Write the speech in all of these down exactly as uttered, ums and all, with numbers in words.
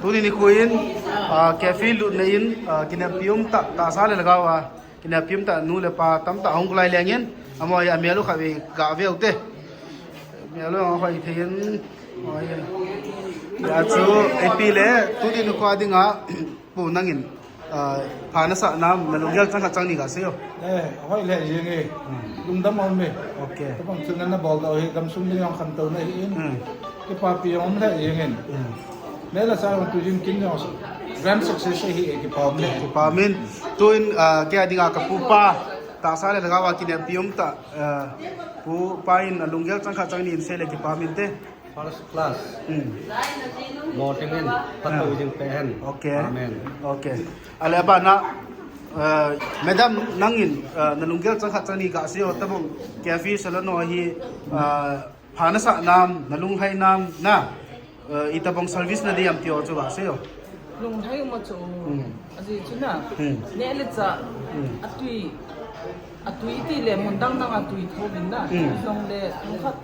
Tuni nikho in, ah, cafe lutna in, ah, kineppi umtah, tahsa le lhagao a kineppi umtah nu le pa tamtah ahung kalai lengin, amaho hi amel u khatvei gave ute. Amel u ahoi thei in, hoi. Hijeh chun, ipi le, tuni nikho a dinga, Pu nangin, ah, pha nasah nam, nalunggel chang khat chang ni gasei o. Eh, hoi le jing e. Hmm. Lungdam um e. Okay. Tabang chu nana bol doh hi, gamsung ding jong khantouna ahin. Hmm. Kipapi um le jing in. Hmm. Mel a sa jong tu jing kin jong grand success ahi e, kipa um e. Kipa um in. Tuin, ah, kei a dinga ka pupa, tahsa le lhagao a kineppi umtah, ah, pupa in alunggel chang khat chang ni in sei le kipa um inte. First class. Hmm. Lord in, phatah jing peh hen. Okay. Amen. Okay. Ale abana, eh, madam nangin, eh, nalunggel chang khat chang ni gasei o, tabang cafe salon ho hi, eh, pha nasah nam, nalunghai nam na, eh, itabang service nadei ham ti ho chu gasei o. Lunghai um a chu. Hmm. Ajeh chu na. Hmm. Neh le chah. Hmm. Atui. Atui iti le mun dang dang a tui tho vin na. Hmm. Jong le themkhat.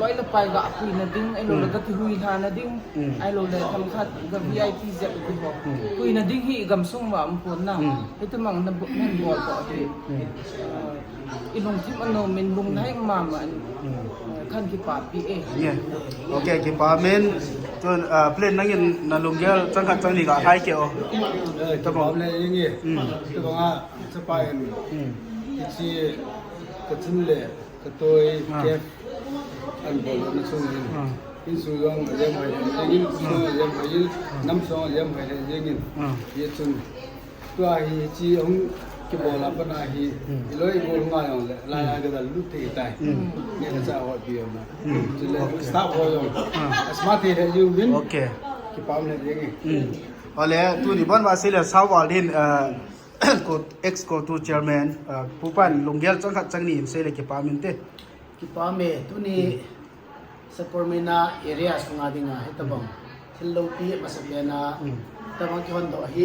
Loi le pai ga puina ding, ahilou le Hmm. ga kihui lhana ding. Hmm. Ahilou le themkhat ga V I P jep ti ho. Hmm. Puina ding hi gamsung uva um pon na. Hmm. Hitabang na bu-, nan bol toh hi. Hmm. Eh, I lungthim anom in lunglhai mama in, Hmm. eh, khan kipapi e. Yeah. Okay, kipa um in. Chun, ah, plan nangin nalunggel chang khat chang ni galhai kei o. Eh, tabang le jing e. Hmm. Tabang a, chapa in. Hmm. Hiche, kachun le, katoi, Ah. kef, an bol na chung in. Ah. Insung jong, jam hai, jing in, insung jong, jam hai, nam sung jong, jam hai, jing in. Ah. Ye chun. Tua hi chi hung kibol a pat a hi, Hmm. i loi i gol nga jong le, lai Hmm. a ka dal lut thei tai. Hmm. Neh le chah hoi pi jong na. Hmm. Chule Okay. staff ho jong. Ah. Asma thei le jing uvin. Okay. Kipa um le jing e. Hmm. Ole, tuni ban va sei le Sao Val din, ah, Ko-, ex CoTU chairman, ah, Pu pan lunggel chang khat chang ni in sei le kipa um inte. Kipa um e, tuni Hmm. Sapormeina area sunga dinga hitabang Hmm. thil loupi amasapen a Hmm. tabang kihon doh hi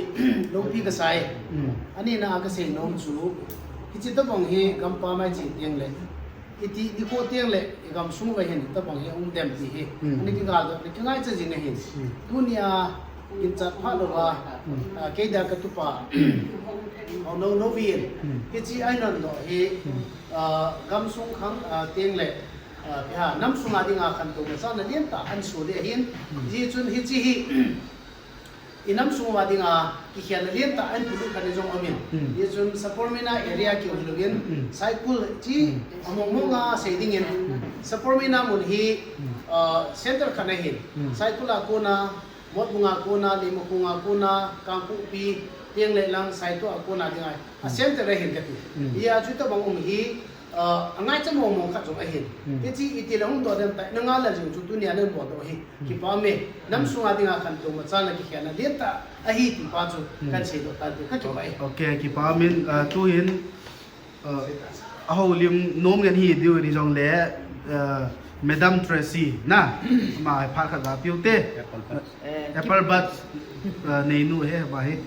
loupi kasai. Hmm. Ani na a kasei nom chu, hiche tabang hi gampam a iche teng le, iti nikho teng le, i gamsung uva hin tabang hi um dem ti hi. Hmm. Ani kigal doh, ani kingaicha jing ahin. Hmm. Tunia ginchat phat louva, Hmm. ah, kei dia katupa, Haonou Novin. Hmm. Hiche ahin hon doh hi, Hmm. ah, gamsung khang, ah, teng le, Ah, ipi ham, nam sunga dinga khantouna chang na lentah ahin soh ding ahin. Hmm. Hijeh chun hiche hi, i nam sung uva dinga kikhelna lentah ahin polut khat jong aumin. Hmm. Hijeh chun Sapormeina area keu hilouvin, Hmm. Saikul chi Hmm. among mong a sei dingin. Hmm. Sapormeina mun hi, Hmm. ah, center khat ahin. Hmm. Saikul a kona, Motbung a kona, Leimakhong a kona, Kangpokpi, teng le lang, Saituah a kona dinga, a Hmm. center ahin kati. Hmm. Hijeh chun tabang um hi, ah, angaicha mong mong khat jong ahin. Hmm. Hiche iti le hung doh dem tai, na ngai lel jing chu tunia nabol doh hi. Hmm. Kipa um e, nam Hmm. sunga dinga khantouna chang na kikhelna lentah ahi ti pa chu Hmm. kahin seidoh tan te, kakipah e. Okay, kipa um in, ah, tuhin, ah, ahoulim nom ngen hi diu ni jong le, ah, Madam Tracy na, ama phat khat ga piu te. Apple buds. Eh, Apple buds, ah, neinu hi, ama hi.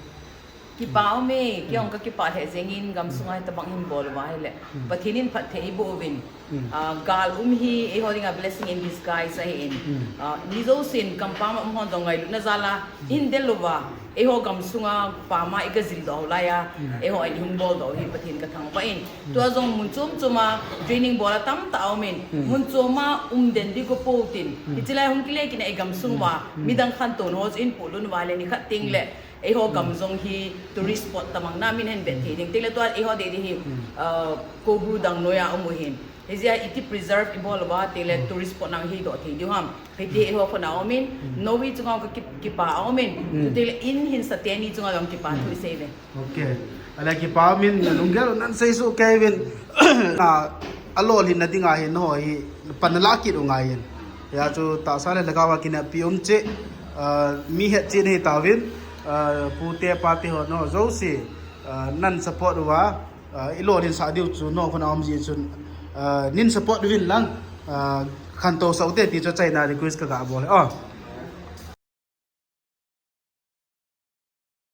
Kipa um e, kei jong kakipah lheh jengin, gamsunga hitabang hin bol uva ahile. Hmm. Pathen in phatthei eiboh uvin. Hmm. Ah, gal um hi, eiho dinga blessing in disguise ahin. Hmm. Ah, mi jousen, gampam a um hon jong ngailutna jal a, Hmm. hin del uva, eiho gamsunga pam a iga jil doh u laiya, Hmm. eiho in ihung bol doh u hi Pathen kathangvah in. Hmm. Tua jong mun chom chom a, training bol a tamtah aumin, Hmm. mun chom a um den ding kapo tin. Hmm. Hiche lai hung kile kit na igamsung uva, Hmm. midang khantouna ho chu ihin polut uva le nikhat teng le, Hmm. Eiho gam Hmm. jong hi tourist spot tabang na min hin vet thei ding. Teng le tua eiho dei dei hi, Hmm. ah, Kobru dang noi a um u hin. Hijeh a iti preserve ibol uva, teng le Hmm. tourist spot nang hi doh thei diu ham. Hiti Hmm. eiho khut a um in, Hmm. Novi chunga ka ki-, kipa a um in. Hmm. Teng le in hin sa teni chunga jong kipa Hmm. thu isei ve. Okay. Ahile kipa um in, lunggel nan sei soh kei uvin. Na, alolhinna dinga hin, ho hi, pan nalah kit u ngai in. Hijeh chun tahsa le lhagao a kineppi um cheh, ah, mi hetchet nahi tauvin, ah, pute pate ho, nangho jouse, ah, nan support uva, ah, ilolhinsah diu chu nangho khut a um jeh chun, ah, nin support uvin lang, ah, khantou sah ute ti chu achaina request kaga bol e. Oh.